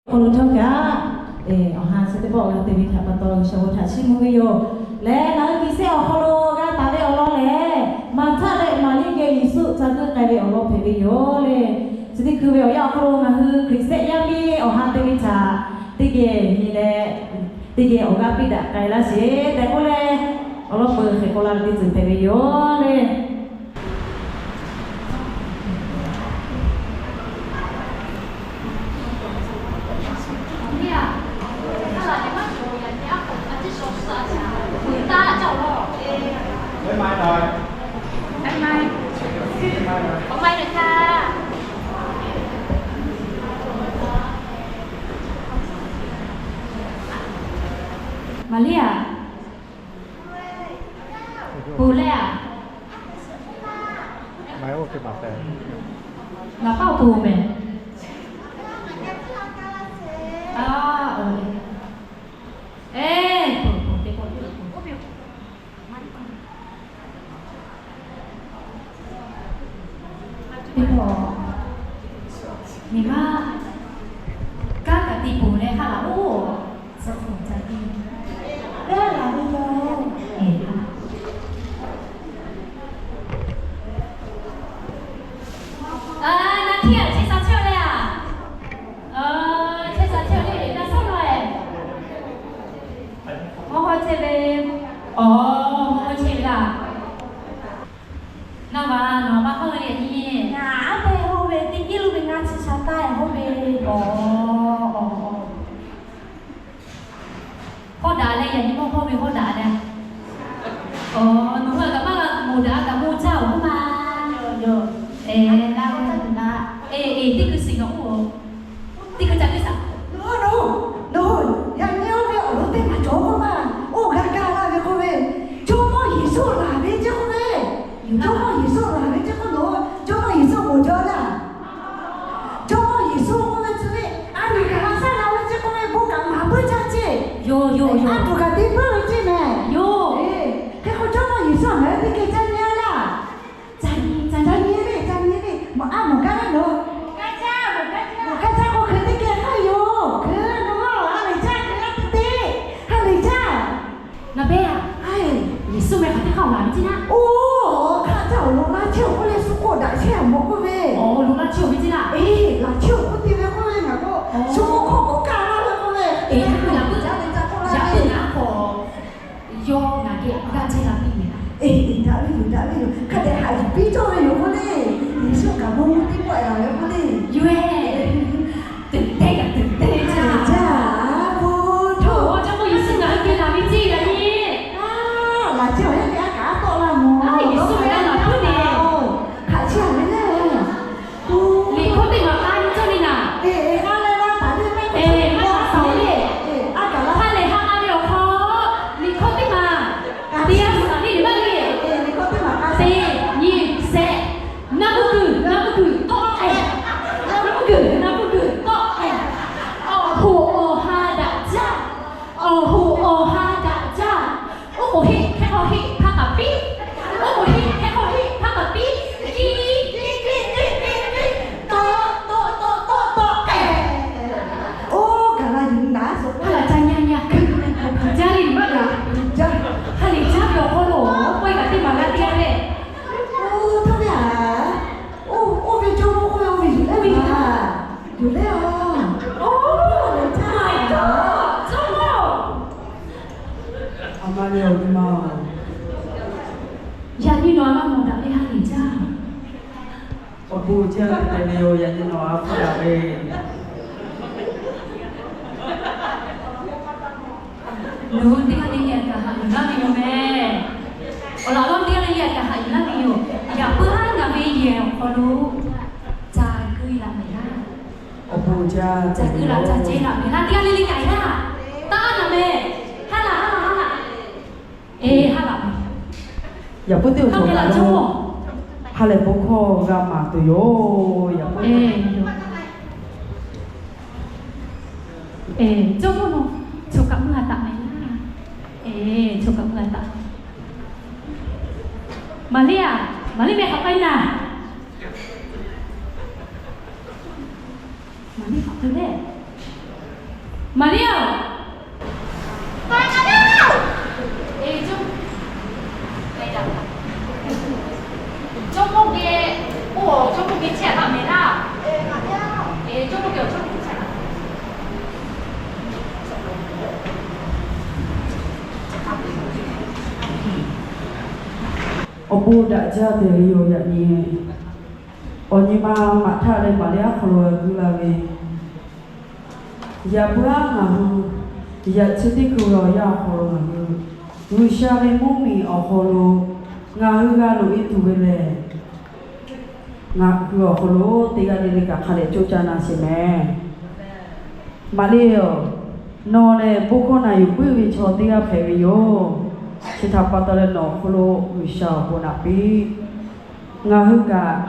Awˬ hk'aw lo htawˇ kaꞈ, awˬ ha chi teˇ pawˆ g'a te ve htaꞈ pa taw, G'uiˬsha bon htaꞈ chiˇ mvuh ve yoˬ. Leh ngaˬ hui G'uiˬsha awˬ hk'aw lo g'a taˍ ve awˬ lawn lehˬ, Maˍhtaˆ leh Maˍriˆ geh Yeˍsuˆ ca guiˇ k'ai ve awˬ lawn hpehꞈ ve yoˬ le. Chi teˇ hkui ve awˬ yanˇ awˬ hk'aw lo ngaˬ hui Hkriꞈ sehˆ yaˇ miˇ awˬ ha te ve htaꞈ teˇ geh nyi leh, teˇ geh awˬ g'aˇ piˇ daꞈ k'ai laˇ sheˍ tehꞈ k'oˆ leh, awˬ lawn peuˬ hk'e k'oˆ laˇ ve teˇ ceuˬ hpehꞈ ve yoˬ le. Maˍriˆ-aˬ, ponˬ leh-aˬ, ngaˬ paˇ ponˬ mehˍ. Teˇ pawˆ, miˬ ma, kanˉ kaꞈ te ponˬ leh haˆ laˬ-oˬ. Suh hk'oˍ ca te, leh laˬ ve yoˬ. Ngaˬ htiˇ-aˬ, chehˇ sha chehˇ-oˬ leh-aˬ, chehˇ sha chehˇ-oˬ leh, na sawˉ law-eˬ. Hawˉ hawˉ chehˇ ve, awˬ, hawˉ hawˉ chehˇ ve laˇ. Naˇ va, nawˬ maˇ hawˉ ve yaꞈ nyi, ngaˬ aˉ pehˇ hawˉ ve teˇ kiˉ lo ve ngaˇ chi sha taˇ hawˉ ve. Awˬ, awˬ, awˬ, hawˉ daꞈ leh yaꞈ nyi mawˇ hawˉ ve hawˉ daꞈ leh. Awˬ, nawˬ hui kaꞈ maˇ g'a moˍ daꞈ kaꞈ moˍ jaˇ-oˬ k'oˆ ma. Eˬ, eˬ, teˇ hkui shiˍ ngaˬ k'oˆ-oˬ. Teˇ hkui ca teˇ shaˍ, nawˬ hui, nawˬ hui, yaꞈ nyi oˇ ve awˬ lawn teˇ maˬ cawˬ k'oˆ ma. Oˇ g'a kaˇ laˇ ve k'oˆ ve, Jawˇmawˇ Yeˍsuˆ laˬ ve ceˇ k'oˆ ve. Jawˇmawˇ Yeˍsuˆ laˬ ve ceˇ k'oˆ, nawˬ Jawˇmawˇ Yeˍsuˆ moˍ jaw laˇ. Jawˇmawˇ Yeˍsuˆ k'oˆ ve chi ve, a loˍ kaꞈ la shaˉ la ve ceˇ k'oˆ ve, bon kaꞈ maˍ puiˉ jaˇ ceˇ. Yoˬ, yoˬ, yoˬ. A loˍ kaꞈ te puiˉ ve ceˇ mehˍ. Yoˬ. Hk'e k'o Jawˇmawˇ Yeˍsuˆ ngaˬ hui teˇ geh caˇ nyi-a laˇ. Ca nyi, ca nyi ve, ca nyi ve, mawˬ a mawˬ gaˇ ve lo. Mawˬ gaˇ jaˇ k'o hk'e teˇ geh hk'aˇ yoˬ. Hk'e nawˬ a lehˬ jaˇ, hk'e a te te, ha lehˬ jaˇ. Naˍ beh-aˬ, Yeˍsuˆ meh hk'aˬ teˇ hk'aˇ laˬ ve ceˇ naˇ. Oˇ, hk'aˬ jaˇ awˬ lawn laˇ chehˇ-oˬ k'oˆ leh, shu k'oˆ daꞈ chehˇ-aˬ mawˬ k'oˆ ve. Awˬ, laˬ chehˇ-oˬ ve ceˇ laˇ. Eˬ, laˬ chehˇ-oˬ k'oˆ te ve k'oˆ ve ngaˬ k'o, shu k'oˆ hk'awꞈ k'oˆ kaˇ laˇ ve k'oˆ ve. Eˬ, yaꞈ puiˉ, yaꞈ puiˉ, yaꞈ puiˉ ngaˬ k'awꞈ yawˇ ngaˬ geh g'aˇ chehˇ la piˇ ve. Eˬ, daꞈ ve yoˬ, daꞈ ve yoˬ. Hk'a dehꞈ haꞈ yuˬ piˇ cawˇ ve yoˬ k'oˆ le. Yeˍsuˆ kaꞈ bon teˇ pawˆ-e laˬ ve k'oˆ le. Yoˬ-e. Teꞈ tehˉ kaꞈ teꞈ tehˉ jaˇ. Jaˇ, bon htaˇ, Jawˇmawˇ Yeˍsuˆ ngaˬ hui geh laˬ ve ceˇ yaꞈ nyi. Laˬ chehˇ-oˬ, yaˇ teˇ g'aˇ kaꞈ a tawˆ la mawˬ. Yeˍsuˆ ve a laˬ puiˉ le. Hk'aˬ chehˇ-aˬ ve le. Liꞈ hkawˇ teˇ maˬ k'a nyi cawˇ le naˍ. Eˬ, ha lehˬ ha k'a ve awˬ hk'aw, liꞈ hkawˇ teˇ maˬ, teˇ yanˇ suhˍ naˍ niˇ liꞈ maˇ le. Teˇ nyi sehꞈ, naˆ puˇ kuiˬ, naˆ puˇ kuiˬ tawˆ k'ai. Naˆ puˇ kuiˬ, naˆ puˇ kuiˬ tawˆ k'ai. Awˬ hoꞈ awˬ ha daꞈ jaˇ. Awˬ hoꞈ awˬ ha daꞈ jaˇ. Oˉ k'oˍ heˆ hkehˇ hk'awˇ heˆ hpaˇ k'aꞈ piˉ. Oˉ k'oˍ heˆ hkehˇ hk'awˇ heˆ hpaˇ k'aꞈ piˉ. Kiˇ kiˇ kiˇ kiˇ kiˇ kiˇ, tawˆ tawˆ tawˆ tawˆ tawˆ k'ai. Oˇ, gaˬ la yuˬ naˍ suhˍ hpaˇ laˬ ca nyi nyi. Jaˇ le maˇ gaˬ. Ha lehˬ jaˇ ve awˬ hk'aw lo k'oˆ-e kaꞈ teˇ maˬ g'a te-a le. Oˇ, htawˇ ve-aˬ. Oˇ, oˇ ve cawˇ k'oˆ ve, oˇ ve yuˬ leh ve yoˬ. Yuˬ leh-aˬ. Oˇ, lehˬ jaˇ ve yoˬ. A ma le, awˬ nyi ma-oˬ, yaꞈ nyi nawˬ a maˇ mawˬ daꞈ ve ha lehˬ jaˇ. Awˬ bon jaˇ ve yoˬ, yaꞈ nyi nawˬ a hpfuhˇ daꞈ ve. Nawˬ hui teˇ g'aˇ le le kaꞈ haꞈ yuˬ laˇ ve yoˬ mehˍ. Awˬ laꞈ g'awˇ teˇ g'aˇ le le kaꞈ haꞈ yuˬ laˇ ve yoˬ. Yaꞈ puiˉ haˉ ngaˬ ve yehˬ awˬ hk'aw lo ca gui laˬ mehˍ laˇ. Awˬ bon jaˇ, ca gui laˬ ca ceh laˬ mehˍ laˇ. Teˇ g'aˇ le le kaꞈ yaˇ taˇ naˬ mehˍ. Haˉ laˬ, haˉ laˬ, haˉ laˬ. Eˬ, haˉ laˬ. Yaꞈ puiˉ teˇ awˬ cawˬ kaꞈ lo ha lehˬ bon hkawˇ g'a maˍ tuˬ yoˬ. Yaꞈ puiˉ, eˬ, Jawˇmawˇ nawˬ choˬ kaꞈ mui a taꞈ mehˍ laˇ. Eˬ, choˬ kaꞈ mui a taꞈ. Maˍriˆ-aˬ, Maˍriˆ meh hk'aˬ k'ai naˍ. Maˍriˆ hk'aˬ k'ai le. Maˍriˆ-oˬ, jawˇmawˇ geh, oˇ jawˇmawˇ geh chehˇ laˇ mehˍ laˇ. Jawˇmawˇ geh awˬ chawˇ hkuˇ chehˇ laˇ. Awˬ bon daꞈ jaˇ tehꞈ ve yoˬ. Yaꞈ nyi awˬ nyi ma maꞈ htaˇ leh Maˍriˆ awˬ hk'aw lo g'a gu la ve, yaꞈ puiˉ aˉ ngaˬ hui yaꞈ chi teˇ hkui ve awˬ yanˇ awˬ hk'aw lo ngaˬ hui G'uiˬsha ve mvuhˇmiˬ awˬ hk'aw lo ngaˬ hui g'a loꞈ e tuˬ ve lehˬ, ngaˬ hui awˬ hk'aw lo teˇ g'aˇ le le kaꞈ hk'a dehꞈ coˇ caˇ na sheˍ mehˍ. Maˍriˆ-oˬ, nawˬ lehˬ bon hkawˇ naˬ yuˬ puiˉ ve chaw teˇ g'aˇ hpehꞈ ve yoˬ. Chi htaꞈ pa taw leh nawˬ awˬ hk'aw lo G'uiˬsha awˬ bon naꞈ piˇ. Ngaˬ hui kaꞈ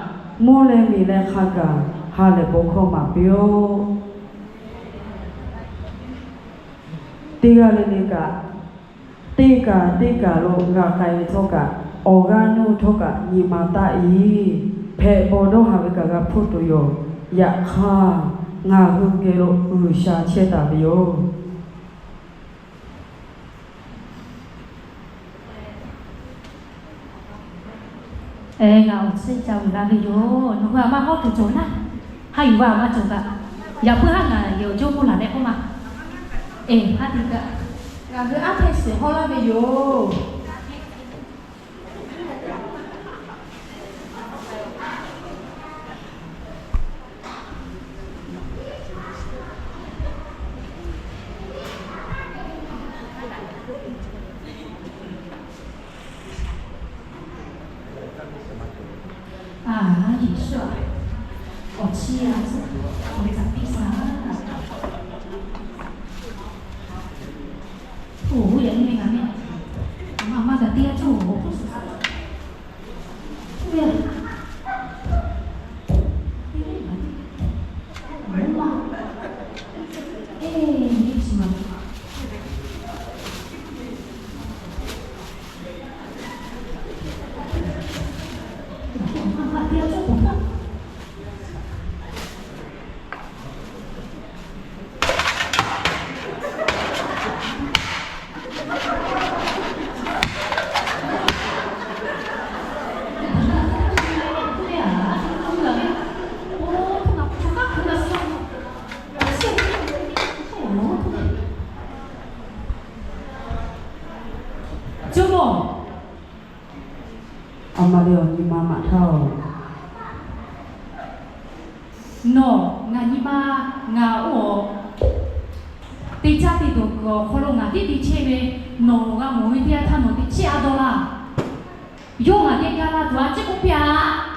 mawˇ leh miˬ leh hk'a gaˬ ha lehˬ bon hkawˇ maˍ piˇ-oˆ. Teˇ g'aˇ le le kaꞈ, teˇ kaˬ teˇ kaˬ lo g'a k'ai ve htawˇ kaꞈ, awˬ g'aˇ nuˇ htawˇ kaꞈ nyi ma taˆ-e, hpehꞈ bawˬ dawˇ haˍ ve kaꞈ g'a hpuˇ tuˬ yoˬ. Yaꞈ hk'aˇ, ngaˬ hui geh lo G'uiˬsha chehˇ taˍ ve yoˬ. Ngaˬ awˬ tcuhˇ ca uiˍ la ve yoˬ. Nawˬ hui aˬ ma hawˉ tuˬ cawˬ naˉ, ha yuˬ va aˬ ma cawˬ kaꞈ, yaꞈ puiˉ haˉ ngaˬ yehˬ awˬ jawˇmawˇ laˬ leh k'oˆ ma. Eˬ, ha te kaꞈ, ngaˬ hui aˉ hpehˇ shiˍ hawˉ laˇ ve yoˬ. Yeˍsuˆ-aˬ, awˬ chiˇ aˬ tcuhˉ awˬ ve htaꞈ piˇ saˍ. Oˇ, yaꞈ nyi ve ngaˬ meh, aˬ ma kaꞈ teˇ g'aˇ cawˇ-oˬ, oˇ hpfuhˇ suhˍ suhˍ. Jawˇmawˇ, aˬ ma ve awˬ nyi ma maꞈ htaˇ-oˬ, nawˬ ngaˬ nyi ma, ngaˬ oˇ awˬ te caˇ te dawˬ kuiˬ awˬ hk'aw lo ngaˬ tiˉ te chehˇ ve, nawˬ g'a mawˬ ve teˇ yanˇ htaˇ nawˬ te chehˇ a dawˇ laˇ. Yawˇ ngaˬ geh ga la tuˬ a ciˉ k'oˆ piˇ-a.